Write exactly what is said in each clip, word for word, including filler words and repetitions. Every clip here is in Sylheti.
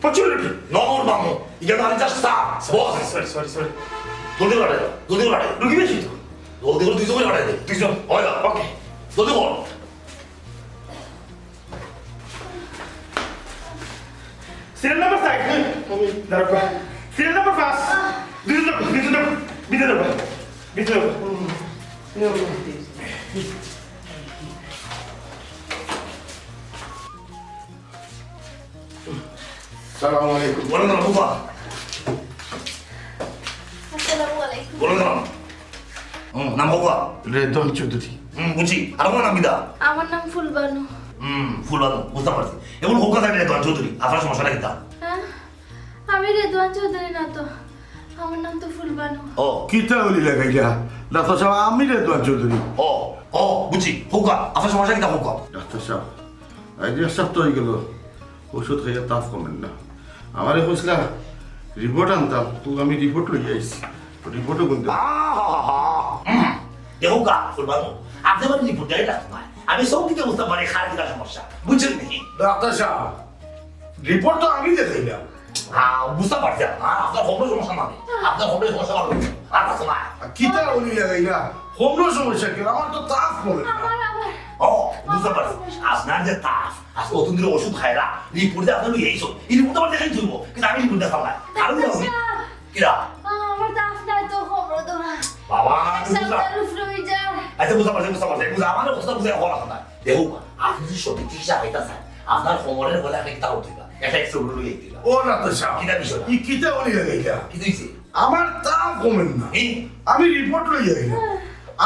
প্রচুর রুগী। নগর মামু, ইটা তো আমি just চা, বস। Sorry, sorry, sorry. জলদি করে পাঠাই দাও, জলদি করে পাঠাই দাও। রুগী বেশি তো। জলদি করে দুইজন করে পাঠাই দে। দুইজন? হয় না। ওকে। জলদি কর। Serial number side. দাঁড়াও। সিরিয়াল নাম্বার পাঁচ। দুইজন যাও, দুইজন যাও। ভিতরে যাও। ভিতরে যাও। সালামু আলাইকুম। ওয়ালাইকুম আসসালাম, বাবা। আসসালামু আলাইকুম। ওয়ালাইকুম আসসালাম। হুম, নাম বাবা? রেদওয়ান চৌধুরী। হুম, বুঝছি। আর আমার নাম কিতা? আমার নাম ফুলবানু। হুম, ফুলবানু, বুঝতাম পারছি। এখন হোক কথা রেদওয়ান চৌধুরী, আপনার সমস্যাটা কিতা? হ্যাঁ? আমি রেদওয়ান চৌধুরী না তো, আমার নাম তো ফুলবানু। ও। কিতা অলি লাগাইলা? ডাক্তার সাব, আমি রেদওয়ান চৌধুরী। ও, ও, বুঝছি। হোক কথা, আপনার সমস্যা কিতা হোক কথা? ডাক্তার সাব, আজ এক সপ্তাহ অই গেল, ওষুধ খাইয়া তাপ কমের না। আমারে কইছিলা রিপোর্ট আনতাম, তো আমি রিপোর্ট লইয়া আইছি। রিপোর্টও কিন্তু আহা! হুম। দেখো গা, ফুলবানু, আপনি আমার রিপোর্ট দেয় ডাক্তার না। আমি সব দিকে বুঝতাম পারি কার কিতা সমস্যা। বুঝছেন নি? ডাক্তার সাব, রিপোর্ট তো আমি দেখাইলাম। হ্যাঁ, বুঝতাম পারছি। আর আপনার কোনো সমস্যা না নেই। আপনার কোনো সমস্যা না নেই। আর আছে না? আর কিতা অলি লাগাইলা? কোনো সমস্যা কেন? আমার তো তাপ কমে না। আমার, আমার। ও, বুঝতাম পারছি। আপনার যে তাপ, আজকে অতদিন ধরে ওষুধ খাইরা, রিপোর্টে আপনার লই আইছো। এই রিপোর্ট আমার দেখাই তুলবো, কিন্তু আমি রিপোর্ট দেখাম না। আর বুঝলাম না। Doctor sub. কিরা? আ, আমার তাপ নাই তো, কমরো তো না। বাবা, এক বুঝলাম। সপ্তাহের উপরে অই যায়। আচ্ছা, বুঝতে পারছি, বুঝতে পারছি। বুঝা, আমার কথা বুঝে হওয়ার কথা না। দেখো, আপনি যদি সঠিক চিকিৎসা পাইতা চান, আপনার কোমরের বলে আপনি কিতা করতে হইবা? একটা এক্সরে লই আইতে হইবা। ও না তো সাব। কিতা বিষয়? ই কিতা অলি লাগাইলা? কি হইছে? আমার তাপ কমের না। এই? আমি রিপোর্ট লই আইলাম।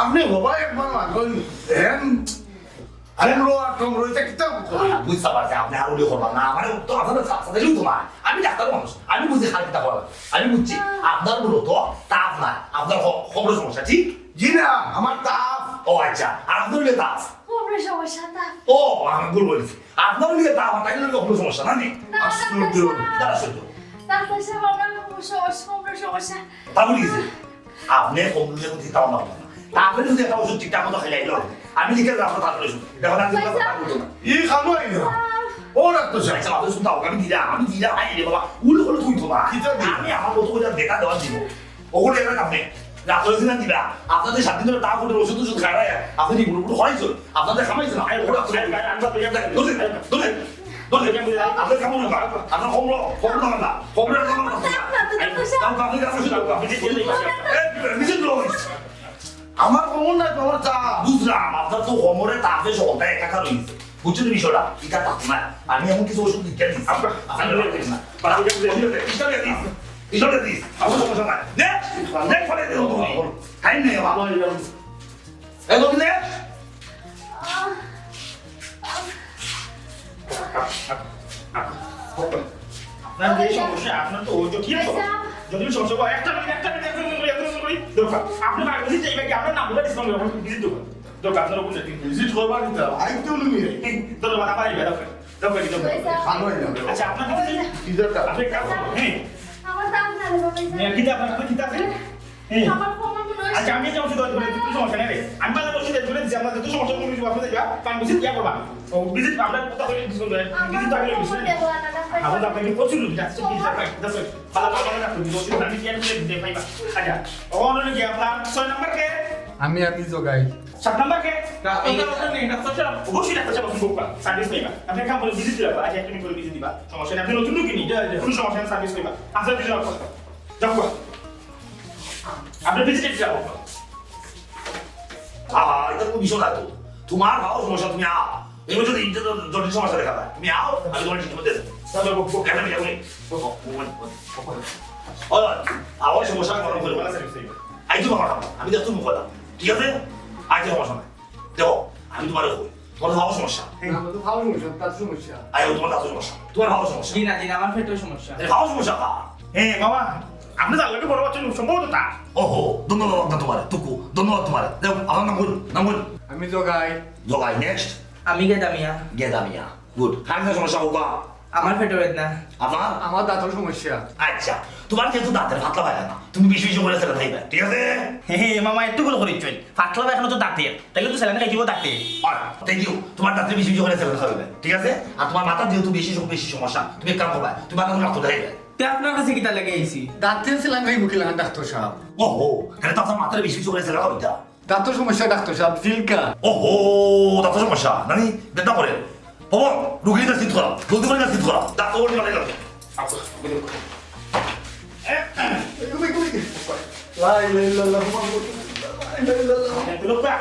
আপনি হবায় একবার মাগন, হ্যাঁ? আরে, কমরো আর কমরো, এটা কিতা কথা? বুঝতে পারছি, আপনি আর উল্লেখ করবেন না। আমার তো আপনার সাথে সাথে তো না। আমি ডাক্তার মানুষ, আমি বুঝি খালি কিতা করা। আমি বুঝছি, আপনার মূলত তাপ না, আপনার হ-, কোমরের সমস্যা, ঠিক? জি না, আমার তাপ। ও আচ্ছা, আর আপনার হইলে তাপ? কোমরের সমস্যা, তাপ। ও, আমি ভুল বলেছি। আপনার হইলে তাপ, আর তাই হইলে কোমরের সমস্যা, না নি? না, আশ্চর্য। Doctor sub. কিতা আশ্চর্য? ডাক্তার সাব, আমার কোমরের সমস্যা, কোমরের সমস্যা। তা বলি গেছে? আপনি কমরো এখন চিন্তা ভাবনা করবেন না। তারপরে যদি একটা ওষুধ ঠিকঠাক মতো খাইলে আইলো, আমি লিখে রাখবো তারপরে ওষুধ। এখন আর চিন্তা ভাবনা করতো না। ই খানো আইলো। ও ডাক্তার সাব। আচ্ছা, আপনি শুনতে হবে, আমি দিলাম, আমি দিলাম, আই রে বাবা, উল হলো তুই তো না। কিতা দিলাম? আমি আমার মতো করে দেখা দেওয়া দিব। ওগুলো এবার আপনি রাত্রে দিন দিবা। আপনাদের সাত দিন ধরে তা ফুটের ওষুধ ওষুধ খাওয়ায়, আপনি রিপোর্ট রিপোর্ট হয়েছে, আপনাদের খামাইছে না। আই ওরা তো ধরে, ধরে, ধরে। ধরে, আপনার কামড় না, আপনার কমরো, কমরো না, কমরো না। তাপ না তো, ডাক্তার সাব। দাও, দাও, দাও, দাও, দাও। এই, এই, এই, এই, আমার কোমর নাই, আমার চা। বুঝলাম, আপনার তো কোমরে তাপে সবটা একাকার হইছে। বুঝছেন বিষয়টা? এটা তাপ না। আমি এমন কিছু ওষুধ লিখে দিচ্ছি। আপনার, আপনার না। পিছনে দিস, পিছনে দিস। আমার সমস্যা নাই। নে, নে, ফেলে দে তুমি। টাইম নেই আমার। এই, তুমি নে। আপনার যে সমস্যা, আপনার তো ওই জটিল সমস্যা। জটিল সমস্যা, একটা মিনিট, একটা মিনিট, একটা মিনিট, একটা মিনিট, দরকার। আপনি বাড়ি ভিজিট যাইবেন কি? আপনার নাম বলে ডিসকাউন্ট করবেন, ভিজিট দেবো। দরকার, আপনার ওখানে ভিজিট করবা কিন্তু আইতে হলো নি। ধন্যবাদ, আবার আইবা, দরকার। দরকার, দরকার। ভালো হয়ে যাবে। আচ্ছা, আপনার কি কি দরকার? আপনি কাজ করুন, হ্যাঁ। আমার দাম জানে বাবা। হ্যাঁ, কি দরকার? আপনার কি দরকার? হ্যাঁ। আমার কোমর মনে হয় আচ্ছা, আমি একটা ওষুধ তৈরি করে দিচ্ছি, কোনো সমস্যা নেই রে। আমি বাজারে ওষুধ তৈরি করে দিচ্ছি, আপনার যত সমস্যা, কোনো কিছু আপনি দেখবা, পান বেশি ইয়া করবা। ও, ভিজিট, আমরা কথা বলি, কিছু বলে, আমার ভিজিট তো আগে কোমর বেশি। দেবো না, না, না। আমার তো আপনাকে প্রচুর রুগী, ডাক্তার, কি দরকার? দরকার। ভালো, ভালো, ভালো, ডাক্তার, ওষুধ আমি কি আর বলে দিতে পাইবা? আচ্ছা, ও, অন্য কি আপনার ছয় নাম্বার কে? আমি, আমি জগাই। সাত নাম্বার কে? না, এই আপনার ওখানে নেই, ডাক্তার সাহেব, অবশ্যই ডাক্তার সাহেব, আপনি বলবা, সার্ভিস নেই বা। আপনি এক কাম করুন, ভিজিট দিবা, আচ্ছা, এক মিনিট করে ভিজিট দিবা, সমস্যা নেই, আপনি নতুন রুগী নি, জি, জি। কোনো সমস্যা নেই, সার্ভিস নেই বা। আচ্ছা, ভিজিট দিবা। যাও, গো। আপনি ভিজিট দিবা। আহা, এটা কোনো বিষয় না তো। তোমার ভালো সমস্যা, তুমি আও। এর মধ্যে তো ইন্টার জটিল সমস্যা দেখা যায়। তুমি আও, আমি তোমার ট্রিটমেন্ট দেবো। স্যার, ও, ও, কেন আমি যাবো? ও, ও, ও, ও, ও। ওই, ওই, আবার সমস্যা মনে করো। আই তো আমার কথা, আমি দেখো মুখ কথা। ঠিক আছে? আই তো সমস্যা নাই। দেখো, আমি তোমার কই। তোমার ভালো সমস্যা। না, আমার তো ভালো সমস্যা, তার সমস্যা। আই, ও তোমার দাঁত সমস্যা। তোমার ভালো সমস্যা। জি না, জি না, আমার পেটের সমস্যা। আরে, ভালো সমস্যা কা? হ্যাঁ, বাবা, আপনি যার লগে বড় হচ্ছেন, সম্ভবত তা। ওহো, ধন্যবাদ আপনার তোমার, টুকু, ধন্যবাদ তোমার। দেখো, আমার নাম বলুন, নাম বলুন। আমি জগাই। জগাই, নেক্সট। আমি গেদামিয়া। গেদামিয়া। গুড। কার কার সমস্যা হোক? আমার পেটো বেদনা। আমার? আমার দাঁতর সমস্যা। আচ্ছা, তোমার যেহেতু দাঁতের পাতলা পায়খানা, তুমি বেশি বেশি করে স্যালাড খাইবা, ঠিক আছে? হে হে, মামা, একটু গুলো করিচ্ছইন। পাতলা পায়খানা তো দাঁতের, তাইলে তো স্যালাড খাইতে হইব দাঁতে। আর, thank you। তোমার দাঁতে বেশি বেশি করে স্যালাড খাইবা, ঠিক আছে? আর তোমার মাথা যেহেতু বেশি সম-, বেশি সমস্যা, তুমি এক কাম করবা, তুমি মাথা ডাক্তার দেখাইবা। তে আপনার কাছে কিতা লাগি আইছি? দাঁতের স্যালাইন খাইব কিলা, ডাক্তার সাহেব? ওহো, তাহলে তো আপনার মাথার বেশি বেশি করে স্যালাড খাইতা। দাঁতর সমস্যা, ডাক্তার সাহেব, ফিলকা। ওহো, দাঁতর সমস্যা, নানি? বেদনা করে। বাবা, রুগী নিয়ে সিট করা, জলদি করে সিট করা। দাঁত ওর নিয়ে লাগবে। লা ইলাহা ইল্লাল্লাহ, মুহাম্মাদুর রাসূলুল্লাহ, লা ইলাহা ইল্লাল্লাহ। এ, তুই লোক যা।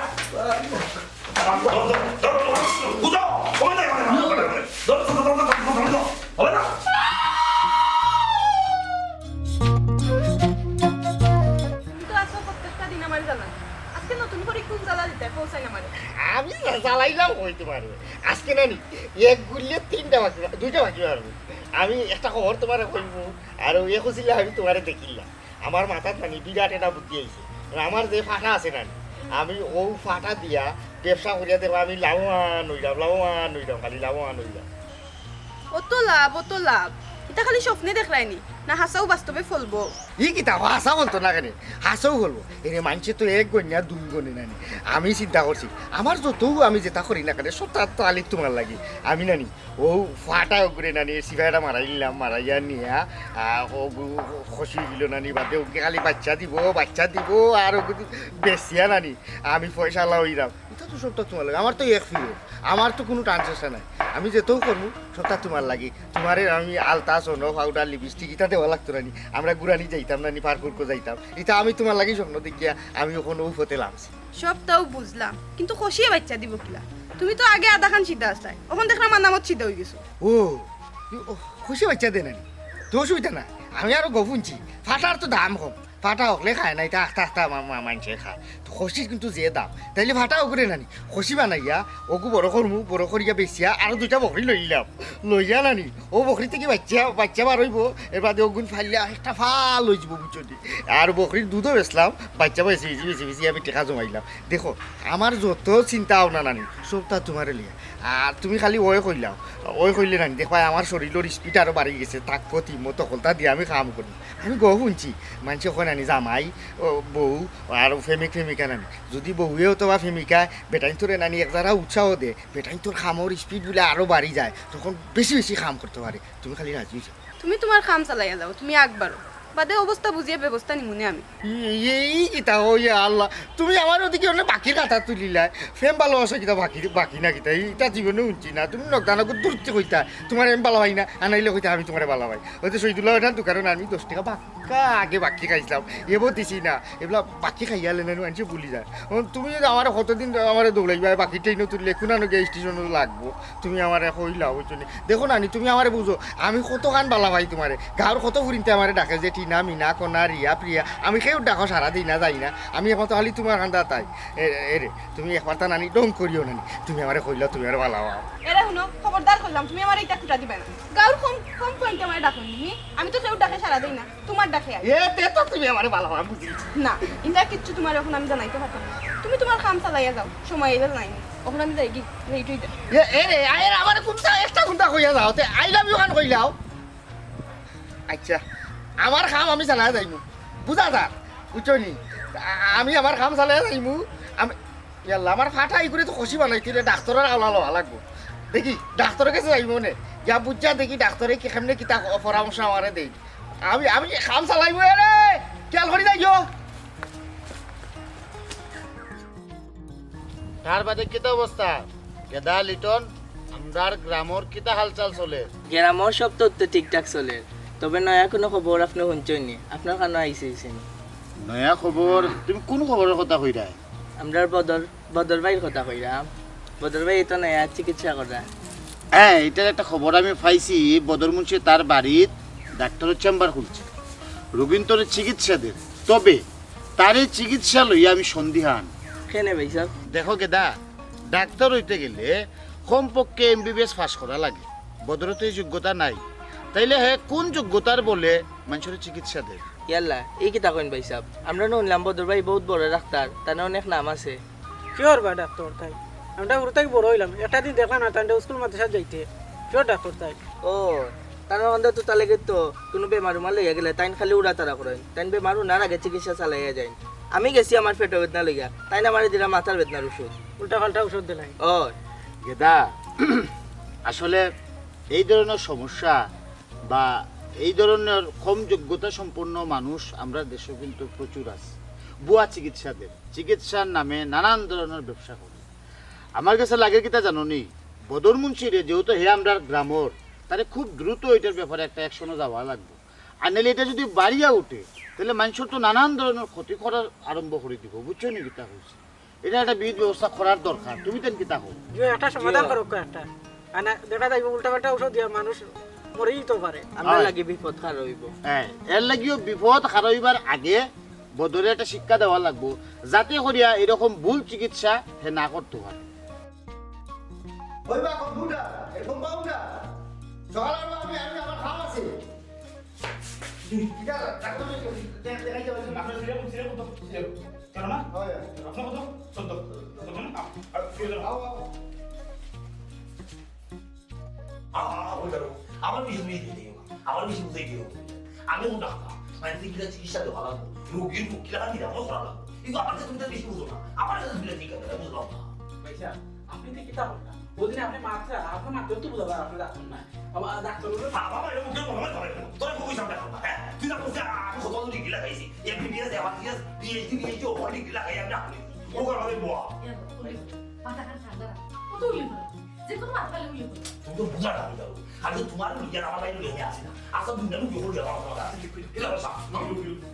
ধর, ধর, ধর, ধর, ধর, বুঝাও। হবে না, হবে না, হবে না। ধর, ধর, ধর, ধর, ধর, ধর, ধর। হবে না। তুমি তো আছো প্রত্যেকটা দিন আমার জ্বালা। আজকে নতুন করে কোন জ্বালা দিতে পৌঁছাই না আমারে। আমি জ্বালাইলাম হইতে পারবে। আজকে নানি এক গুলিয়ে তিনটা বাকি, দুইটা বাকি পারবো। আমি একটা খবর তোমারে কইবো, আর ওই খুশিলে আমি তোমারে দেখিলাম। আমার মাথাত নানি বিরাট একটা বুদ্ধি আইছে। আর আমার যে ফাটা আছে নানি, আমি ও ফাটা দিয়া ব্যবসা করিয়া দেখো আমি লাভবান হইলাম, লাভবান হইলাম, খালি লাভবান হইলাম। অত লাভ, অত লাভ। ইটা খালি স্বপ্নে দেখরায়নি, না হাছাউ বাস্তবে ফলবো? ই কিতা, হাছা বলতো না কেনে? হাছাউ বলবো। এরে মানষে তো এক গইন্যা দুই গনে নানি। আমি চিন্তা করছি, আমার যতউ আমি যেটা করি না কেনে, সবটা তো আলি তোমার লাগি। আমি নানি, ও ফাটা ওগুরে নানি, সিপাইটা মারাইলাম, মারাইয়া নিয়া, আহ, ও গু-, খুশি হইল নানি, বাদে ওকে খালি বাচ্চা দিব, বাচ্চা দিব, আর ওগুরে বেচিয়া নানি, আমি পয়সাআলা হইলাম। ইটা তো সবটা তোমার লাগি, আমার তো এক ফিরে, আমার তো কোনো ট্রান্সেকশন নাই। আমি যেটাও করমু, সবটা তোমার লাগি। তোমারে আমি আলতা, চন্দন, পাউডার, লিপস্টিক, ইটা দেওয়া লাগতো নানি। আমরা ঘুরানি যাইতাম নানি, পার্ক উর্ক যাইতাম। ইটা আমি তোমার লাগি স্বপ্ন দেখিয়া আমি অখন ও পথে লামছি। সবটাও বুঝলাম, কিন্তু খুশিয়ে বাচ্চা দিব কিলা? তুমি তো আগে আধাখান সিধা আছলায়, অখন দেখলাম আন্দামত সিধা হই গেছো। ও, ও, খুশি বাচ্চা দে নানি, তো অসুবিধা নাই। আমি আরো গফ হুনছি, ফাটার তো দাম কম, ফাটা হকলে খায় না, ইটা আখতা আখতা মা-, মা-, মানষে খায়। তো খুশির কিন্তু যে দাম, তাইলে ফাটা ওগুরে নানি, খুশি বানাইয়া, ওগু বড় করমু, বড় করিয়া বেচিয়া, আরো দুইটা বকরি লইলাম। লইয়া নানি, ও বকরি থাকি বাচ্চা, বাচ্চা বার হইব, এর বাদে ওগুন ফাইলে একটা ফাল হয়ে যাব, বুঝছো নি? আর বকরির দুধও বেচলাম, বাচ্চা বেচি, বেচি, বেচি, বেচি আমি টেকা জমাইলাম। দেখো, আমার যত চিন্তা ভাবনা নানি, সবটা তোমারে লিয়া। আর তুমি খালি ওই কইলাও, ওই কইলে নানি, দেখবায় আমার শরীরর স্পিড আরো বাড়ি গেছে, তাকত হিম্মত হকলতা দিয়া আমি কাম করি। আমি গফ হুনছি, মানষে কয় নানি জামাই, ও, বউ, আর প্রেমিক প্রেমিকা নানি। যদি বউয়ে অথবা প্রেমিকায় বেটাইন্তরে নানি এক জারা উৎসাহ দে, বেটাইন্তর কামর স্পিড বুলে আরো বাড়ি যায়, তখন বেশি বেশি কাম করতে পারে। তুমি খালি রাজি হইছো। তুমি তোমার কাম চালাইয়া যাও, তুমি আগবাড়ো। বাদে অবস্থা বুঝিয়া ব্যবস্থা নিমুনে আমি। ই, ই, ই কিতা, ও ইয়া আল্লাহ, তুমি আমার ওদিকে অনে বাকির কথা তুলিলায়। প্রেম ভালোবাসা কিতা বাকি, বাকি না কিতা? ইটা জীবনে হুনছি না। তুমি নকদানক দূরত্বে কইতা, তোমার আমি ভালা পাই না, আনাইলে কইতা আমি তোমারে ভালা পাই। ওই যে শহীদুল্লাহ ওটার দোকানে আমি দশ টেকা বাক্কা আগে বাকি খাইছিলাম, এবো দিছি না, এবলা বাকি খাইয়া লেনে মানষে ভুলি যায়। এখন তুমি যদি আমার কতদিন আমারে দৌড়াইবা, বাকি ট্রেনও তুললে, কোনানো গিয়া স্টেশনও লাগবো। তুমি আমারে কইলাও, বুঝছো নি? দেখো নানি, তুমি আমারে বুঝো, আমি কতখান ভালা পাই তোমারে। গাঁওর কত ফুরিন্তে আমারে ডাকে যে টিনা, মিনা, কনা, রিয়া, প্রিয়া। আমি কেউ ডাকো সারা দিই না, যাই না। আমি একমাত্র খালি তোমার কান্দাত আই। এ, এ রে, তুমি একবার তা নানি ঢং করিও নানি। তুমি আমারে কইলাও, তুমি আমারে ভালা পাও। এরে হুনো, খবরদার কইলাম, তুমি আমারে ইটা খুটা দিবায় না। গাঁওর কম, কম ফুরিন্তে আমারে ডাকো নি। আমি তো কেউ ডাকে সারা দেই না। তোমার ডাকে আই। এ, তে তো তুমি আমারে ভালা পাও, বুঝি। না, ইটা কিচ্ছু তোমারে অখন আমি জানাইতে পারতাম না। তুমি তোমার কাম চালাইয়া যাও, সময় অইলে জানাইমু। অখন আমি যাইগি, লেট অই যায়। এ, এ রে, আ, এ রে, আমারে কুন্তা, একটা কুন্তা কইয়া যাও, তে I love you খান কইলাও। আচ্ছা, আমার কাম আমি চালাইয়া যাইমু, বুঝা যার, বুঝছো নি? আ-, আমি আমার কাম চালাইয়া যাইমু। আমি, ইয়াল্লা, আমার ফাটা ইগুরে তো খুশি বানাইতে অইলে ডাক্তরর আওলা লওয়া লাগবো। দেখি, ডাক্তরর গেছে যাইমু নে, গিয়া বুঝিয়া দেখি ডাক্তরে কি কেমনে কিতা পরামর্শ আমারে দেই। আমি, আমি কাম চালাইমু, এ রে, খেয়াল করি যাইও। তার বাদে কিতা অবস্থা? গেদা লিটন, আমরার গ্রামর কিতা হালচাল চলের? গ্রামর সব তথ্য ঠিকঠাক চলের, তবে নয়া কুনু খবর আপনে হুনছইন নি? আপনার কানো আইছে, আইছে নি? নয়া খবর? তুমি কুন খবরর কথা কইরায়? আমরার বদর বদর ভাইর কথা কইরাম। বদর ভাই ইতা নয়া চিকিৎসা করা। হ্যাঁ, ইটার একটা খবর আমি পাইছি, বদর মুন্সি তার বাড়িত ডাক্তরর চেম্বার খুলছে, রোগীন্তরে চিকিৎসা দের। তবে তারে চিকিৎসা লইয়া আমি সন্দিহান। কেনে ভাইসাব? দেখো গেদা, ডাক্তর অইতে গেলে কমপক্ষে এমবিবিএস পাস করা লাগে। বদরর তো ই যোগ্যতা নাই, তাইলে হে কুন যোগ্যতার বলে মানষরে চিকিৎসা দের? ইয়াল্লা, ই কিতা কইন ভাইসাব? আমরা নু হুনলাম বদর ভাই বউত বড় ডাক্তর, তান অনেক নাম আছে। Sure বা ডাক্তর তাইন। আমরা হুরু থাকি বড় অইলাম, একটা দিন দেখলাম না তানরে স্কুল মাদ্রাসাত যাইতে। Sure ডাক্তর তাইন। ও, তার মানে তো তাহলে কিন্তু কোনো বেমার উমার লইয়া গেলে তাইন খালি উড়াতাড়া করেন। তাইন বেমার উনার আগে চিকিৎসা চালাইয়া যাইন। আমি গেছি আমার পেটো বেদনা লইয়া, তাইন আমারে দিরা মাথার বেদনার ওষুধ। উল্টা পাল্টা ওষুধ দিলাই। ও, গেদা, আসলে এই ধরনের সমস্যা বা এই ধরনের কম যোগ্যতা সম্পন্ন মানুষ আমরা দেশে কিন্তু প্রচুর আছে। ভুয়া চিকিৎসা দেন, চিকিৎসার নামে নানান ধরনের ব্যবসা করে। আমার কাছে লাগে কিতা জানো নি, বদর মুন্সিরে যেহেতু হে আমরার গ্রামর, তারে খুব দ্রুত এটার ব্যাপারে একটা অ্যাকশনে যাওয়া লাগবে। আর নাইলে এটা যদি বাড়িয়া উঠে, তাহলে মানুষের তো নানান ধরনের ক্ষতি করার আরম্ভ করে দিব, বুঝছো নি কিতা কইছি? এটা একটা বিহিত ব্যবস্থা করার দরকার। তুমি তেন কিতা কও? জি, একটা সমাধান জি। করো একটা। আনা দেখা যাইব উল্টা পাল্টা ঔষধ দিয়া মানুষ মরেই তো পারে। আমরা হয়। লাগি বিপদ খার হইব। হ্যাঁ, এর লাগিও বিপদ খার হইবার আগে বদরে একটা শিক্ষা দেওয়া লাগবো, যাতে করিয়া এরকম ভুল চিকিৎসা হে না করতে পারে। ওই বা কম্পিউটার, এরকম পাও না। সকালবেলা আমি, আমি আমার খাওয়া আছে। কিটা, ডাক্তার, দেখ-, দেখাই যাবে। আপনার সিরিয়াল, সিরিয়াল কত? সিরিয়াল তেরো না? হয়। আপনার কত? চোদ্দ। চোদ্দ না? আ, আর কি হলো? আও, আও। আ, আ, আ, ওই ধরো, আমার বিষয় তুমি দিয়ে দিও। আমার বিষয় বুঝাই দিও। আমি কোন ডাক্তার? মানে, তুই কিনা চিকিৎসা দেওয়া লাগবো। রোগীর মুখ কিনা নিরাময় করা লাগবো। কিন্তু আমার কাছে তুমি তো বেশি বুঝো না। আমার কাছে তুমি ঠিক আছে, বুঝলাম না। ভাইসাব, আপনি তো কিতা বলেন না? ওদিন আপনি মাত্রা, আপনার মাত্রা তো বুঝা যায়, আপনি ডাক্তার না। বাবা, ডাক্তার বলবে, বাবা, এরকম কেউ মনে হয় করে না। তোরা খুবই সামনে এখন না, হ্যাঁ? তুই না বুঝতে, আমি কত ডিগ্রি লাগাইছি। এমবিবিএস, এমআরবিএস, পিএইচডি, পিএইচডি, ওপর ডিগ্রি লাগাই আমি ডাক্তার। ও কারণে বোয়া। মাথা খান ঠান্ডা রাখ। কত উল্লি করে? যে কোনো মাথা উল্লি করে। তুমি তো বুঝা না, বুঝা। আর তো তোমার উল্লি আর আমার বাইরে উল্লি আমি আসি না। আচ্ছা, দুই দিন উল্লি করে আমার কথা আছে। ঠিক আছে, ঠিক আছে।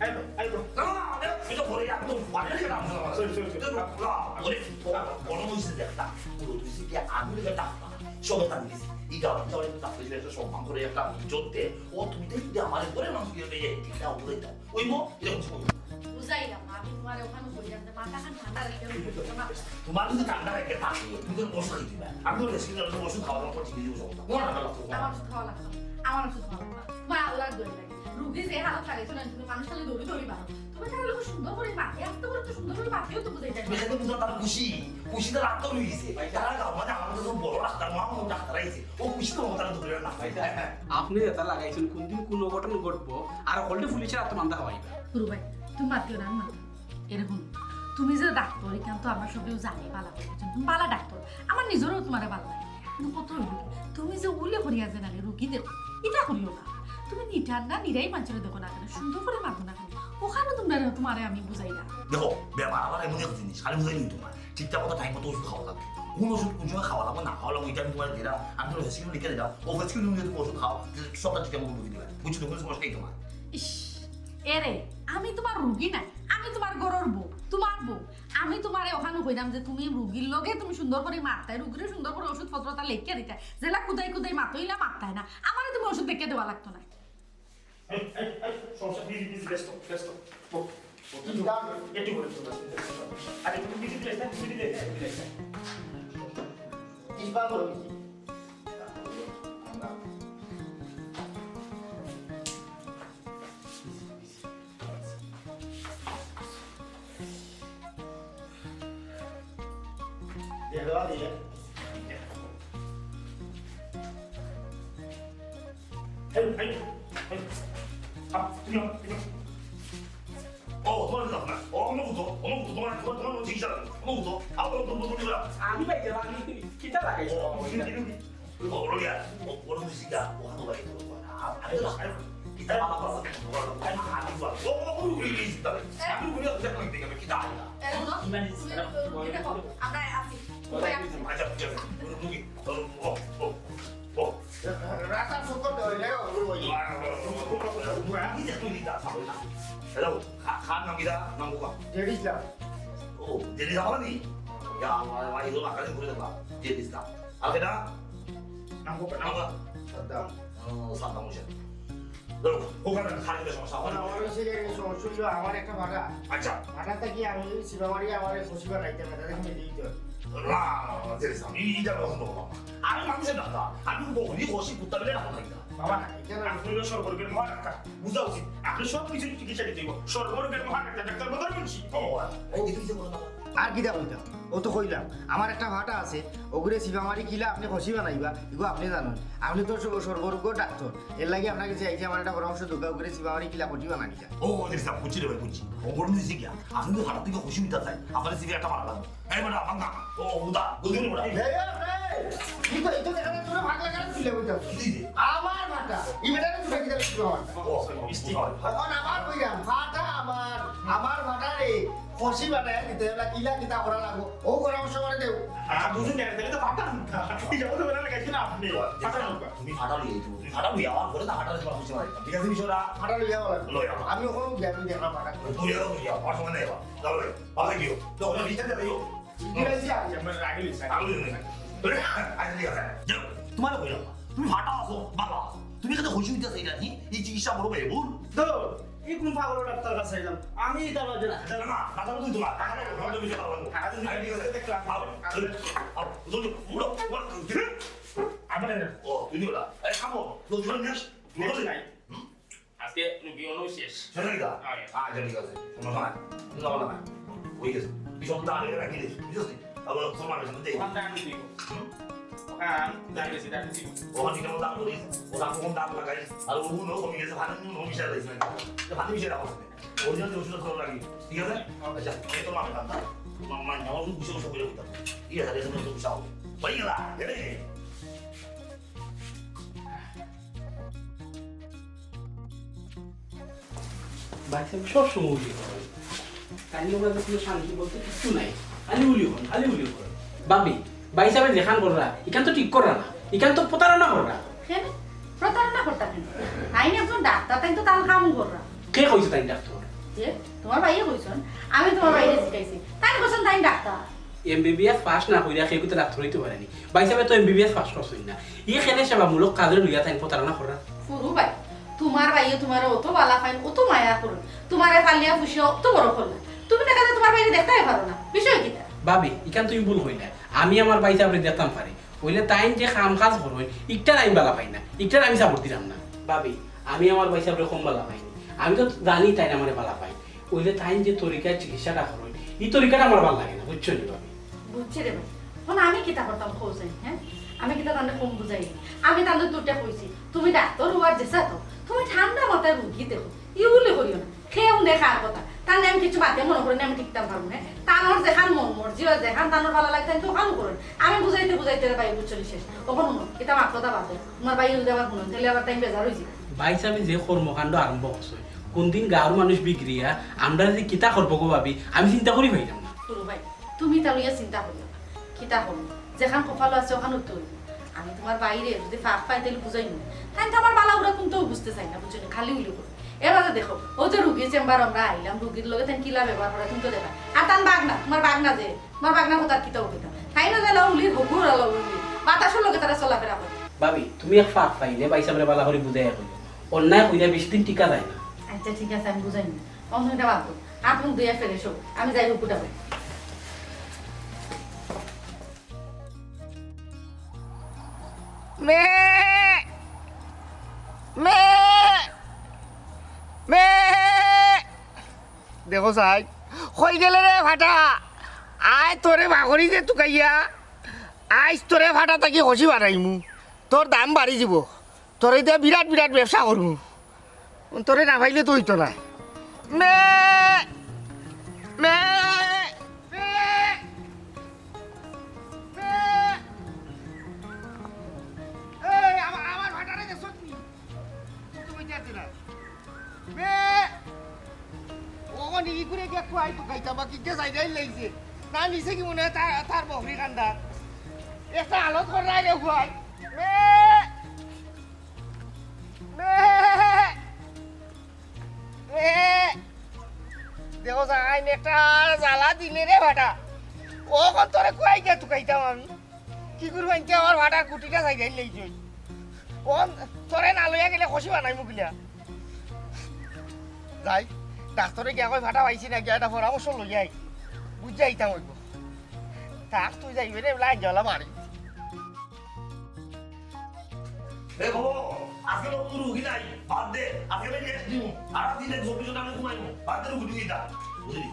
এই তো, এই তো। না, না, না, এটা পরে একদম বাড়ির কাছে আসে না। Sorry, sorry, sorry. এটা না, না, ওরে, ওরা বড় হইছে যে একটা। পুরো তুই যে কি আমি যে ডাক্তার। সবে তার দিছি। এই গাওয়া, তাহলে তো তারপরে একটা সম্মান করে একটা ইজ্জত দে। ও তুমি তো যদি আমার ঘরে মানুষ গিয়ে এই টিকা উড়ে দাও। ওই মো, এরকম সময়। বুঝাইলাম না, আমি তোমার ওখানে বললাম যে মাথা খান ঠান্ডা রাখতে হবে, বুঝতে না। তোমার যদি ঠান্ডা রাখতে থাকে, তুমি তো ওষুধ খাইতে দিবে। আমি তো রেস্ট নিলে ওষুধ খাওয়ার পর ঠিক হয়ে যাবো। তোমার ঠান্ডা লাগতো না। আমার ওষুধ খাওয়া লাগতো না। আমার ওষুধ খাওয়া লাগতো না। তোমার আল্লাহর দোয়াই লাগে। রুগী যে হালত খাইছে না, তুমি মানুষ খালি দৌড়ি দৌড়ি মারো। তুমি তাহলে লোক সুন্দর করে মাতে, আস্তে করে তো সুন্দর করে মাতেও তো বুঝাই যায়। তুমি খালি বুঝো তার খুশি, খুশি তার আত্ম রয়ে গেছে। তারা গাঁও মানে আমার তো বড় ডাক্তার, মা আমার ডাক্তার আইছে। ও খুশি তো তারা দৌড়ে না। আপনি এটা লাগাইছেন, কোন দিন কোন অঘটন ঘটবো, আর হকলটি পুলিশের আত্মা মান্দা হওয়াইবা। গুরু ভাই, তুমি মাতিও না, আমি মাতি। এরকম, তুমি যে ডাক্তার, এখান তো আমরা সবেও জানি, বালা করে একজন, তুমি বালা ডাক্তার, আমার নিজেরও তোমারে বালা লাগে। কিন্তু কত হইল, তুমি যে উলে করিয়া যে নালে রুগী দেখো, এটা করিও না। তুমি নিটার না নিরাই মানুষের দেখো না কেন, সুন্দর করে মাতো না কেন, ওখানে তোমরা তোমারে আমি বুঝাই না। দেখো, ব্যাপার আমার এমন এক জিনিস, খালি বুঝাই নি তোমার, ঠিকঠাক মতো টাইম মতো ওষুধ খাওয়া লাগবে। কোন ওষুধ কোন সময় খাওয়া লাগবে, না খাওয়া লাগবে, এটা আমি তোমার দিলাম, আমি তোমার প্রেসক্রিপশন লিখে দিলাম, ও প্রেসক্রিপশন নিয়ে তুমি ওষুধ খাও, সবটা ঠিকঠাক মতো বুঝে দিবে, বুঝছো তো, কোনো সমস্যা নেই তোমার। ইস, এরে, আমি তোমার রুগী নাই, আমি তোমার ঘরর বউ, তোমার বউ। আমি তোমারে ওখানে কইলাম যে তুমি রুগীর লগে তুমি সুন্দর করে মারতায়, রুগীরে সুন্দর করে ওষুধপত্র তা লেখিয়া দিতায়, যেলা কুদাই কুদাই মাতো ইলা মারতায় না, আমারে তুমি ওষুধ লেখিয়া দেওয়া লাগতো না। এই, এই, এই, সমস্যা, busy, busy, ব্যস্ত, ব্যস্ত। ও, ও, কি কাম? একটু করে, একটু করে, একটু করে। আরে, তুমি busy দিলে, busy দিলে, busy দিলে। কি কাম হলো? এই, এই, এই, এই। আ, তুমি আও, তুমি আও। ও, তোমার কাছে না। ও, অনুভূত, অনুভূত, তোমার, তোমার, তোমার চিকিৎসা লাগে। অনুভূত, আও, অনুভূত, অনুভূত, অনুভূত। আমি ভাই গেলাম, আমি কিতা লাগাইছি? ও, ও, তুমি, তুমি, তুমি, ও, বড় গিয়া, ও, বড় হইছি গা, ও, আমার ভাই, ও, আ-, আমি তো লাগাই, কিতা বাবা, বাবা, বাবা, বাবা, আমি, আমি, বাবা, ও, ও, ও, ও, ও, ও, আমি ঘুরে আসতে পারি, দেখে, কিতা আইলা? এ, শোনো, ইমানি তুমি, সিস্টেম। তুমি দেখো, আমরা আছি। উপায় আছে। আচ্ছা, আচ্ছা, আচ্ছা, তুমি, তুমি, ও, ও, ও, ও। রাস্তা চক্কর দেওয়া হইলে, ও, ও, ও। হ্যালো, খা-, খান নাম কিতা? নাম কোকা? জেড ইসলাম। ও, জেড ইসলাম মানে? ইয়া, আমার, আমার ইলো আকারে ঘুরে দেবা। জেড ইসলাম। আর কেডা? নাম কোকা, নাম কোকা। সাদ্দাম। ও, সাদ্দাম হোসেন। ধরো, ওখানে খালি সমস্যা, ওখানে আমার হইছে যে সমস্যা হইলো, আমার একটা ভাড়া। আচ্ছা। ভাড়া থাকি আমি যদি সিবা মারি, আমার এই ফসিবা রাইতে না, তাহলে আমি দিই তো। না, না, না, না, জেড ইসলাম, এই, এইটা পছন্দ করলাম না। আমি মানুষের ডাক্তার, আমি বকরি, খসি, কুত্তা বিলাই ডাক্তার না। বাবা, এটা না, আপনি হলো সর্বরোগের মহা ডাক্তার। বুঝা উচিত, আপনি সব কিছু চিকিৎসা দিতে হইব। সর্বরোগের মহা ডাক্তার, ডাক্তার বদর মুন্সি। ও, এই যে তুমি যে বলো না, আর কিতা কইতাম? অউ তো কইলাম, আমার একটা ফাটা আছে, অগুরে চিপা মারি কিলা আপনে খসি বানাইবা, ইগু আপনে জানইন। আপনে তো সর্ব-, সর্বরোগর ডাক্তর, এরলাগি আপনার গেছে আইছি, আমার একটা পরামর্শ দরকার, অগুরে চিপা মারি কিলা খসি বানাইবা। ও, ওদের সব বুঝছি রে ভাই, বুঝছি। ও বড় দিছি গিয়া, আপনে তো ফাটা থাকি খসি নিতা চাই, আপনার সিভি একটা মারা লাগবো। এই বেটা, ভাঙা। ও, উদা, গুলি বেটা। এই, এই, এই, এই তো, এই তো দেখা যায় তোরা ভাগ লাগা তুলে বইতে। কি রে? আমার ফাটা। এই বেটারে তুলে দিতে হবে আমার। ও, মিষ্টি। অখন আবার কইরাম, ফাটা আমার, আমার ফাটা রে। খসি বানাইয়া দিতে হইলে কিলা কিতা করা লাগবো? ও পরামর্শ করে দেও। আচ্ছা, বুঝুন না, তাইলে তো ফাটা। এই যাবো তো বেলা লাগাইছি না আপনে। ফাটা না। তুমি ফাটা লইয়া আইছো, তুমি ফাটা লইয়া আমার ঘরে না ফাটা লইয়া বুঝতে পারি। ঠিক আছে, মিশরা? ফাটা লইয়া আওয়া লাগবো। লইয়া আও। আমি ওখানে গিয়া আমি দেখলাম ফাটা। লইয়া আও, লইয়া আও। আমার সময় নাই বাবা। যাও, যাও। বাবা গিয়ে। তো ওখানে রিচার্জ দিও। ঠিক আছে, আচ্ছা, আমরা রাখি দিচ্ছি। আগে দিও না। আচ্ছা, ঠিক আছে। যাও। তোমার কইলাম, তুমি ফাটা আছো, বালা আছো। তুমি এখানে খুশি হইতে চাইলা নি? এই চিকিৎসা বড় ভাই ভুল। তো এই কোন পাগল ডাক্তার কাছে এলাম? আমি তার মাঝে না। না, না, না, না, তুমি তোমার, না, না, না, তুমি যাও, যাও, যাও। আরে, ঠিক আছে, দেখলাম। আও, আও, আও, উঠো, উঠো, উঠো, উঠো। আবার এনে। ও, তুমি ওটা। এই, খাবো। তো, তুমি নেক্সট। নেক্সট নাই। হুম? আজকে রুগী অনো শেষ। শেষ হয়ে গেল? হ্যাঁ। আচ্ছা, ঠিক আছে। কোনো সময়। তুমি যাবো না। হয়ে গেছে। এই সব দাঁড়িয়ে রাখি দিস, বুঝছিস? আবার তোমার সাথে দেখি। ওখান দাঁড়িয়ে দিও। হুম? ওখান দাঁড়িয়ে দিও, দাঁড়িয়ে দিও। ওখানে কেমন দাম করিস? ওখানে কখন দাম লাগাইস? আর ও নুন কমে গেছে, ভালো নুন মিশাই দিস না। তো ভালো মিশাই রাখো। ওর জন্য ওষুধ খাওয়া লাগে, ঠিক আছে? আচ্ছা, এই তো মামে কান্তা। মা-, মা, আমার ওষুধ বুঝে বসে বলে দিতাম। ঠিক আছে, তাহলে তুমি ওষুধ খাও। হয়ে গেল, এরে। ভাই সাহেব সব সময় উলি করেন। তাই নিয়ে ওনাদের কোনো শান্তি বলতে কিচ্ছু নাই। খালি উলি হন, খালি উলি করেন। ভাবি, ভাই সাহেব যেখান কররা, ইখান তো ঠিক কররা না। ইখান তো প্রতারণা কররা। কেন? প্রতারণা করতা কেন? তাইন একজন ডাক্তার, তাইন তো তান কাম কররা। কে কইছে তাইন ডাক্তার? যে, তোমার ভাইয়ে কইছইন, আমি তোমার ভাইরে জিকাইছি। তাইন কইছইন তাইন ডাক্তার। এমবিবিএস পাস না করিয়া কেউ তো ডাক্তার হইতে পারেনি। ভাই সাহেব তো এমবিবিএস পাস করছইন না। ই কেনে সেবামূলক কাজে লইয়া তাইন প্রতারণা কররা। ফুরু ভাই, তোমার ভাইয়ে তোমারে অত বালা পাইন, অত মায়া করইন, তোমারে পালিয়া পুষিয়া অত বড় করলা, তুমি দেখা যায় তোমার ভাইরে দেখতাই পারো না, বিষয় কিতা? ভাবি, ইখান তুমি ভুল কইলা। আমি আমার ভাই সাহেবরে দেখতাম পারি, অইলে তাইন যে কাম কাজ করইন, ইকটার আমি বালা পাই না, ইকটার আমি সাপোর্ট দিতাম না। ভাবি, আমি আমার ভাই সাহেবরে কম বালা পাইনি, আমি তো জানি তাইন আমারে বালা পাইন। অইলে তাইন যে তরিকায় চিকিৎসাটা করইন, ই তরিকাটা আমার বালা লাগে না, বুঝছো নি ভাবি? বুঝছি রে ভাই, অখন আমি কিতা করতাম কও চাইন, হ্যাঁ? আমি কিতা তানরে কম বুঝাই? আমি তানরে দুটা কইছি, তুমি ডাক্তার অওয়ার যেছা তো, তুমি ঠান্ডা মাথায় রুগী দেখো, ইউলি করিও না। কেউ নে কার কথা, তানরে আমি কিছু মাতে মনে করি না, আমি টিকতাম পারবো না। তানর যেখান মন মর্জি অয়, যেখান তানর বালা লাগে, তাইন তো অখান করইন। আমি বুঝাইতে বুঝাইতে রে ভাই, বুঝছো নি শেষ। অখন হুনো, ইতা মাত কথা বাদ দেও। তোমার ভাই যদি আবার হুনইন, তাইলে আবার তাইন বেজার অইযিবা। ভাই সাহেব যে কর্মকাণ্ড আরম্ভ করছইন, কোনদিন গাঁওর মানুষ বিগড়িয়া আমরারে যে কিতা করবো গো ভাবি, আমি চিন্তা করি পাইরাম না। ফুরু ভাই, তুমি ইতা লইয়া চিন্তা করিও না। কিতা করমু? যেখান কপালো আছে, অখান তো অইবো। আমি তোমার ভাইরে যদি ফাঁক পাই, তাইলে বুঝাইমু। তাইন তো আমার বালা বুরা কুন্তাউ বুঝতে চাইন না, বুঝছো নি? খালি উলি করইন। এবারে দেখো, অউ যে রুগীর চেম্বারো আমরা আইলাম, রুগীর লগে তাইন কিলা ব্যবহার কররা, তুমি তো দেখরায়। আর তান বাগনা, তোমার বাগনা যে, তোমার বাগনা কথার কিতা অইতো? তাইন না যে লাউলি, হগুর লাউলি, বাতাসর লগে তারা চলাফেরা করে। ভাবি, তুমি এক ফাঁক পাইলে ভাই সাহেবরে বালা করি বুঝাইয়া কইও। অন্যায় কইরা বেশি দিন টিকা যায় না। আচ্ছা, ঠিক আছে, আমি বুঝাইমু। অখন তুমি ইটা বাদ দেও। হাত মুখ ধুইয়া fresh হও। আমি যাই, হুকুটা ভাই। মে! মে! মে! দেখো চাই, কই গেলে রে ফাটা? আয় তোরে বাগরি যে তুকাইয়া, আইজ তোরে ফাটা থাকি খসি বানাইমু, তোর দাম বাড়ি যিবো, তোরে দিয়া বিরাট বিরাট ব্যবসা করমু। তোরে না পাইলে তো অইতো নায়। মে! মে! মে! মে! এই, আমা-, আমার ফাটারে দেখছস নি? তুই তো কইতে পারতি না। মে! অখন ই করে গিয়া খুয়াই তো খাইতা, বাকি যে জায়গায় লাইছে। না নিচে কি মনে হয় তার, তার বকরি কান্দা। একটা আলত কর নাই রে খুয়াই। মে! মে! এ, দেখো চাইন, একটা জ্বালা দিলে রে ফাটা। অখন তোরে খুয়াই গিয়া তুকাইতাম আমি। কি করবো, এনকে আমার ফাটার কুটিটা চাই গাইল লাগি। অখন তোরে না লইয়া গেলে খসি বানাইমু কিলা। যাই, ডাক্তারে গিয়া কই ফাটা পাইছি না, গিয়া একটা পরামর্শ লইয়া আই। বুঝিয়া আইতাম অইবো। থাক, তুই যাইবে রে, লাইন জ্বালা মারি। এ বাবা, আজকে তো কোনো রুগী নাই, বাদ দে, আজকে আমি rest নিমু, সারা দিনে চব্বিশ ঘন্টা আমি ঘুমাইমু, বাদ দে রুগী টুগী দা, বুঝলি?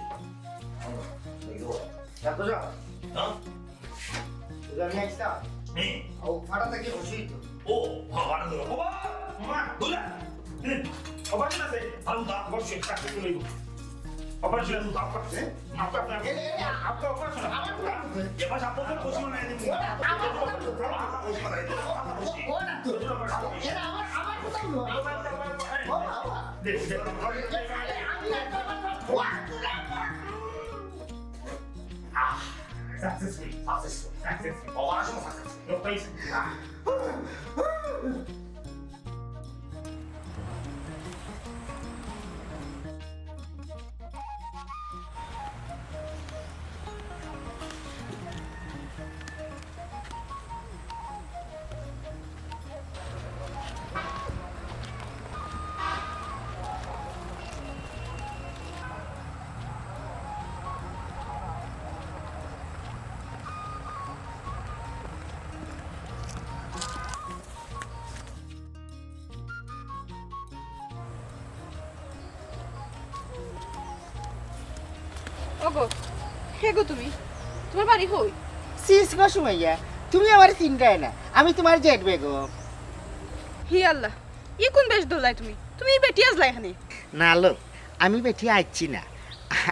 এই তো, ডাক্তার সাহেব, হ্যাঁ? ওই যে আমি আইছিলাম। হুম। ও ফাটা থাকি খুশি তো। ও, বাবা, বাবা, বাবা, মা, দুলা। হুম। অপারেশন আছে? ভালো দা, অবশ্যই, চাকরি করে নিব। অপারেশন আছে, দা, অপারেশন। হ্যাঁ? আপনার, আপনার, এ, এ, এ, আপনার অপারেশন। আমার তো আছে। এবার আপনার খুশি মনে হয় দিন। আমার তো আছে। আমার খুশি মনে হয় দিন। আপনার খুশি। ও, ও, না তো। এরা আমার, আমার কথা বলো। আমার, আমার, আমার, ও, বাবা। দে, দে। এ, আরে, আমি একটা কথা বলবো। আহ, successful, successful, successful। Operation successful। লোক পাইছে। আহ। ওগো, হে গো তুমি, তোমার বাড়ি কই? সিস গো সুমাইয়া, তুমি আমারে চিনরায় না, আমি তোমার জেড বেগম। হি আল্লাহ, ই কোন বেশ ধরলায় তুমি? তুমি ই বেটি আছলায় এখানে? না লো, আমি বেটি আইছি না,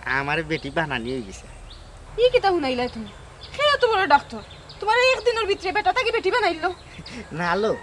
আমার বেটি বানানি অই গেছে। ই কিতা হুনাইলায় তুমি? হে তো বড় ডাক্তার, তোমার একদিনর ভিতরে বেটা থাকি বেটি বানাইলো। না লো,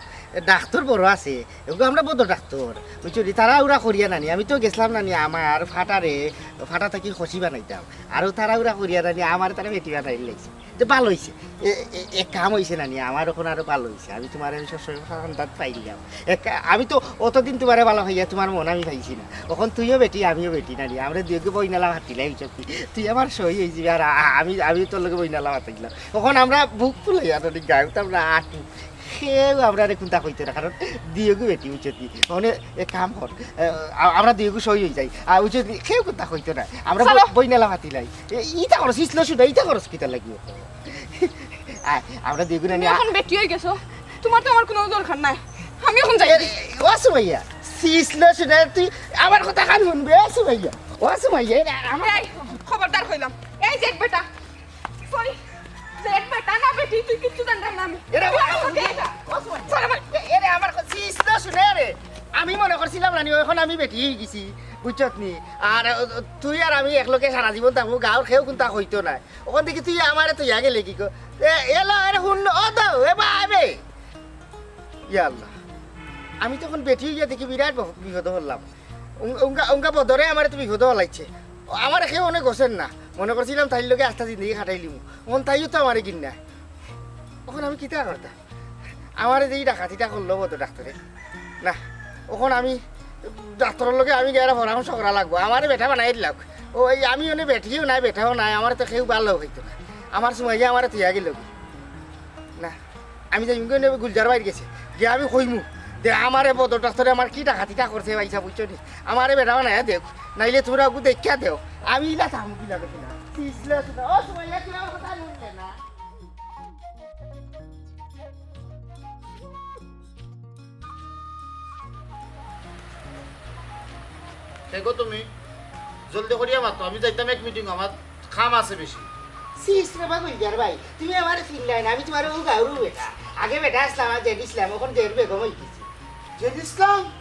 ডাক্তার বড় আছে, ওগু আমরা বড় ডাক্তার। বুঝছো নি, তাড়াহুড়া করিয়া নানি, আমি তো গেছিলাম নানি আমার ফাটারে, ফাটা থাকি খসি বানাইতাম। আরো তাড়াহুড়া করিয়া নানি আমার তারা বেটি বানাই লাইছে। যে ভালো অইছে, এ, এ, এক কাম অইছে নানি, আমার অখন আরো ভালো অইছে। আমি তোমারে আমি সবসময় সন্তান পাইলাম। এক, আমি তো অতদিন তোমারে ভালো পাইয়া তোমার মন আমি পাইছি না। অখন তুইও বেটি, আমিও বেটি নানি, আমরা দুইগু বইনালা ভাতিলাই অইছে। তুই আমার সই অইযিবে, আর আ-, আমি, আমি তোর লগে বইনালা ভাতিলাম। অখন আমরা বুক ফুলাইয়া নানি গাউত আমরা আটু। কেউ আমরারে কুন্তা কইতো না, কারণ দুইগু বেটি, বুঝছো নি? মানে, এক কাম কর, এ, আ-, আমরা দুইগু সই অইযাই। আর বুঝছো নি? কেউ কুন্তা কইতো না। আমরা চলো। বই-, বইনালা ভাতিলাই। এ, ইতা খরচ, ইসলো শুধু, ইতা খরচ কিতা লাগিও? আয়, আমরা দুইগু নানি তুমি আ- অখন বেটি অই গেছো, তোমার তো আমার কুনু দরকার নাই। আমি অখন যাই। এ, এ, ও সুমাইয়া, সিসলো শুনে তুই আমার কথা কান হুনবে, ও সুমাইয়া। ও সুমাইয়া, এ, আমার এই, খবরদার কইলাম। এই যে বেটা, সরি, যে বেটা না বেটি, তুই কিচ্ছু জানতাম না আমি। এরে, তুই আমার সাথে এটা। ও সুমাইয়া। চল আমার। এ, এরে, আমার কথা সিসলো শুনে রে। আমি মনে করছিলাম নানি, অখন আমি বেটি অই গেছি, বুঝছত নি? আর, ও, তুই আর আমি একলগে সারা জীবন থাকবো, গাউর কেউ কুন্তা কইতো না। অখন দেখি তুই আমারে থইয়া গেলে কি কো? এ, এলো, এরে হুন, ও দো, এ বা, এ বে। ইয়া আল্লাহ, আমি তো অখন বেটি অইয়া দেখি বিরাট বহ-, বিপদো পড়লাম। উং-, উঙ্গা, উঙ্গা বদরে আমারে তো বিপদো ফালাইছে। আমারে কেউ অনেক গোছের না। মনে করছিলাম তাইর লগে আস্তা জিন্দেগি কাটাইলিমু। অখন তাইও তো আমারে ঘিন্নায়। অখন আমি কিতা করতাম? আমারে যে ই ডাকাতিটা করলো বড় ডাক্তারে। না, অখন আমি ডাক্তারর লগে আমি গিয়া পরামর্শ করা লাগবো। আমারে বেটা বানাই দিলাম। ও, এই আমি অনে বেটিও নাই, বেটাও নাই, আমারে তো কেউ ভালো অইতো না। আমার সুমাইয়া আমারে থইয়া গেলো গি। না, আমি যাইমু গি, গুলজার ভাইর গেছে। গিয়া আমি কইমু, দে আমারে বড় ডাক্তারে আমার কি ডাকাতিটা করছে, ভাইসাব, বুঝছো নি? আমারে বেটা বানাইয়া দেউক, নাইলে তুমরা অগু দেখিয়া দেও। আমি ইলা থাকমু কিলা বেটি না। পিছলে আছে না। ও সুমাইয়া, তুই আমার কথা হুনলে না। দেখো তুমি, জলদি করিয়া মাতো, আমি যাইতাম এক মিটিং, আমার কাম আছে বেশি। সিস রে বা গুলজার ভাই, তুমি আমারে চিনলায় না, আমি তোমার অউ গাউর বেটা। আগে বেটা আছলাম, আর জেড ইসলাম, অখন জেড বেগম অই গেছি। জেড ইসলাম?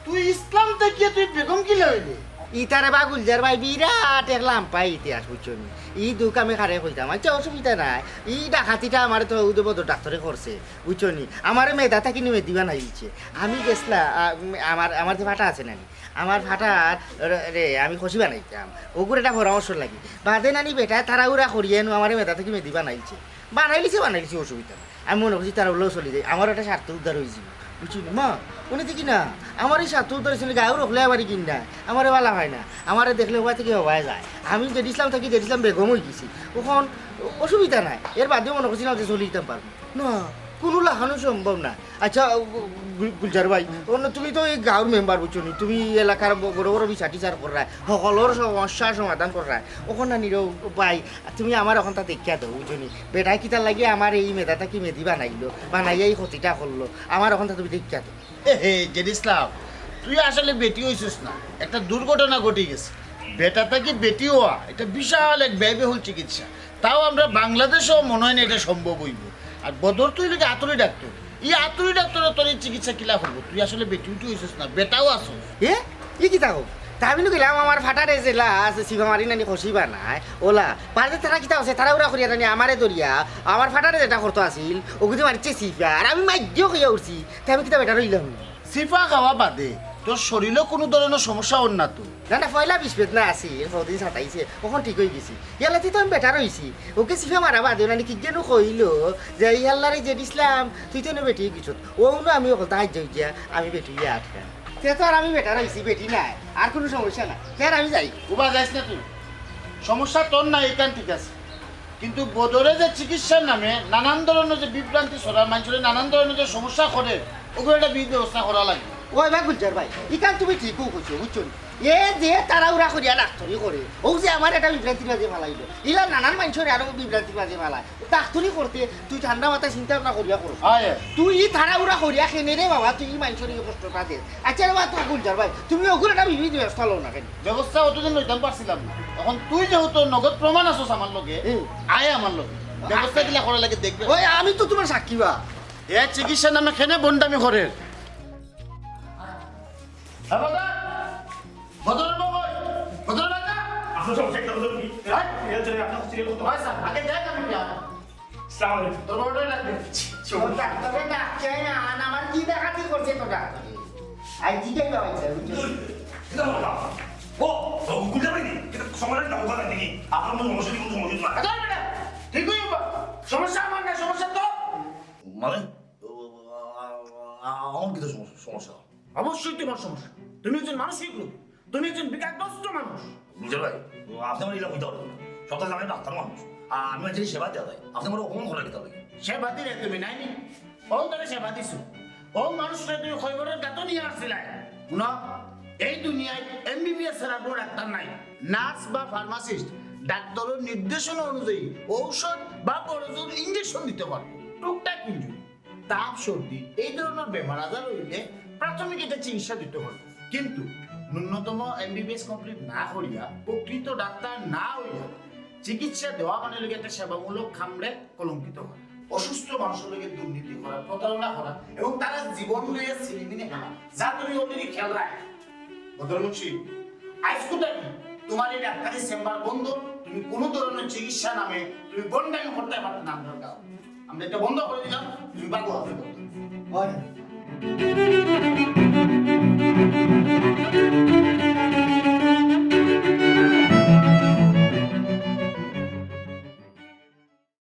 তুই ইসলাম থাকিয়া তুই বেগম কিলা অইলে? ইতা রে বা গুলজার ভাই, বিরাট এক লাম্বা ইতিহাস, বুঝছো নি? ই দুখ আমি কারে কইতাম? আচ্ছা, অসুবিধা নাই। ই ডাকাতিটা আমারে তো অউ বড় ডাক্তারে করছে, বুঝছো নি? আমারে মেদা থাকি নি মেদি বানাইলিছে। আমি গেছলা, আ, উম, আমার, আমার যে ফাটা আছে না নি? আমার ফাটার রে, রে, আমি খসি বানাইতাম। অগুর একটা পরামর্শ লাগি। বাদে নানি বেটায় তাড়াহুড়া করিয়া নু আমারে মেদা থাকি মেদি বানাইলিছে। বানাইলিছে, বানাইলিছে, অসুবিধা নাই। আমি মনে করছি তারা অলাউ চলি যায়, আমার একটা স্বার্থ উদ্ধার অইযিবো। বুঝছো নি? মা, অনে দেখি না, আমার ই স্বার্থ উদ্ধার অইছে নি, গাউর অকলে আমারে ঘিন্নায়, আমারে ভালা পায় না, আমারে দেখলে অবায় থাকি অবায় যায়। আমি জেড ইসলাম থাকি জেড ইসলাম বেগম অই গেছি। অখন অসুবিধা নাই, এর বাদেও মনে করছিলাম যে চলি দিতাম পারবো। না, কুনু লাখানউ সম্ভব না। আচ্ছা, গু-, গু-, গুলজার ভাই, অন্য তুমি তো ই গাউর মেম্বার, বুঝছো নি? তুমি ই এলাকার ব-, বড় বড় বিচার টিচার কররায়, হকলর সমস্যা সমাধান কররায়। অখন না নীরব ভাই, তুমি আমার অখনতা দেখিয়া দেও, বুঝছো নি? বেটায় কিতার লাগি আমারে ই মেদা থাকি মেদি বানাইলো, বানাইয়া ই ক্ষতিটা করলো, আমার অখনতা তুমি দেখিয়া দেও। এ হে, জেড ইসলাম, তুই আসলে বেটি অইছস না, একটা দুর্ঘটনা ঘটি গেছে। বেটা থাকি বেটি অওয়া, এটা বিশাল এক ব্যয়বহুল চিকিৎসা। তাও আমরা বাংলাদেশো মনে হয় না এটা সম্ভব অইবো। আর বদর তো অইলো গিয়া আতুরি ডাক্তার, ই আতুরি ডাক্তারে তোর ই চিকিৎসা কিলা করবো? তুই আসলে বেটি উটি অইছস না, বেটাও আছস। এ? ই কিতা কও? তা আমি নু গেলাম আমার ফাটারে যেলা আছে, সিফা মারি নানি খসি বানায়, ওলা। পারে তারা কিতা আছে, তারা উরা করিয়া নানি আমারে ধরিয়া, আমার ফাটারে যেটা করতো আছিল, ওগুদি মারিছে সিফা, আর আমি মাইর দিও খাইয়া উঠছি, তে আমি কিতা বেটার অইলাম? সিফা খাওয়া বাদে তোর শরীরও কোনো ধরনের সমস্যা অর না তো? না, না, পয়লা বিষ পেট না আছিল, কদিন সাতাইছে, অখন ঠিক অই গেছি। ইয়ালাতে তো আমি বেটার অইছি। ওকে সিফা মারা বাদে নানি কি যেন কইলো যে, "এই হাল্লারে যে দিছলাম, তুই তো এনে বেটি গেছত।" ও না আমি অকলতা হাইজ যাই গিয়া, আমি বেটি গিয়া আটকা। তে তো আর আমি বেটার অইছি, বেটি নাই, আর কোনো সমস্যা নাই। তে আর আমি যাই। উবা যাইস না তুই, সমস্যা তোর না, এখান ঠিক আছে। কিন্তু বদরে যে চিকিৎসার নামে নানান ধরনের যে বিভ্রান্তি ছড়ায়, মানুষরে নানান ধরনের যে সমস্যা করে, ওগুলো একটা বিহিত ব্যবস্থা করা লাগবে। ও এবার গুলজার ভাই, ইখান তুমি ঠিকও কইছো, বুঝছো নি? এ যে তাড়াহুড়া করিয়া ডাক্তারি করে, ও যে আমার একটা বিভ্রান্তির মাঝে ফালাইলো, ইলা নানান মানুষরে আরো বিভ্রান্তির মাঝে ফালায়। ডাক্তারি করতে তুই ঠান্ডা মাথায় চিন্তা ভাবনা করিয়া করো। আয়, আয়। তুই ই তাড়াহুড়া করিয়া কেনে রে বাবা, তুই ই মানুষরে ই কষ্টটা দে। আচ্ছা রে বা, তো গুলজার ভাই, তুমি ওগুলো একটা বিহিত ব্যবস্থা লও না কেনে? ব্যবস্থা অতদিন লইতাম পারছিলাম না। এখন তুই যেহেতু নগদ প্রমাণ আছস আমার লগে, হুম। আয় আমার লগে। ব্যবস্থা কিলা করা লাগে দেখবে। ওই আমি তো তোমার সাক্ষী বা। এ চিকিৎসার নামে কেনে বন্ডামি করে। হ্যাঁ, বদর! বদরের বউ কই? বদরের বাচ্চা! আপনার সব চেক করতে কি? হ্যাঁ? এই হচ্ছে আপনার সিরিয়াল কত? ভাই সাহেব, আগে দেখ আমি কি আর। আসসালামু আলাইকুম। তোর বউটাই লাগবে। তবে ডাকছে না, আর আমার কি ডাকাতি করছে তো ডাক্তারে? আই জিজ্ঞাসা হয়েছে, বুঝছো? এটা বলো না। ও, ও, গুলটা পাইনি। এটা সময় লাগে না, ওখানে দেখি। আপনার মতো সমস্যা নেই, কোনো সমস্যা নেই। আরে বেটা, ঠিক হয়ে যাবে। সমস্যা আমার না, সমস্যা তো। মানে? ও, আ-, আ-, আমার কি তো সমস্যা, সমস্যা? অবশ্যই তোমার সমস্যা। তুমি একজন মানসিক রোগী, তুমি একজন বিকারগ্রস্ত মানুষ। বুঝলেন ভাই, আপনি আমার এরকম হইতে পারবেন না। সব তো জানেন ডাক্তার মানুষ, আর আমি একজন সেবা দেওয়া যায়। আপনি আমার অপমান করার কিতা লাগে? সেবা দিলে তুমি নাইনি, ও তারে সেবা দিছো। ও মানুষরে তুমি খবরের গাতো নিয়ে আসছিলায়। শুনো, এই দুনিয়ায় এমবিবিএস ছাড়া কোনো ডাক্তার নাই। নার্স বা ফার্মাসিস্ট ডাক্তারের নির্দেশনা অনুযায়ী ঔষধ বা বড়জোর ইঞ্জেকশন দিতে পারে, টুকটাক ইঞ্জুরি। তাপ, সর্দি, এই ধরনের বেমার আজার হইলে প্রাথমিক একটা চিকিৎসা দিতে পারবো, কিন্তু ন্যূনতম এমবিবিএস কমপ্লিট না করিয়া, প্রকৃত ডাক্তার না হইয়া চিকিৎসা দেওয়া মানে লগে একটা সেবামূলক কামরে কলঙ্কিত করা, অসুস্থ মানুষের লগে দুর্নীতি করা, প্রতারণা করা এবং তারা জীবন লইয়া ছিনিমিনি খেলা, যা তুমি অলরেডি খেল রায়। বদরমুন্সি, আইজকু থাকি তোমার এই ডাক্তারি চেম্বার বন্ধ, তুমি কোনো ধরনের চিকিৎসা নামে তুমি বন্ডামি করতে পারবে না। আমরা এটা বন্ধ করে দিলাম, তুমি বাবু হাতে বন্ধ। হয়।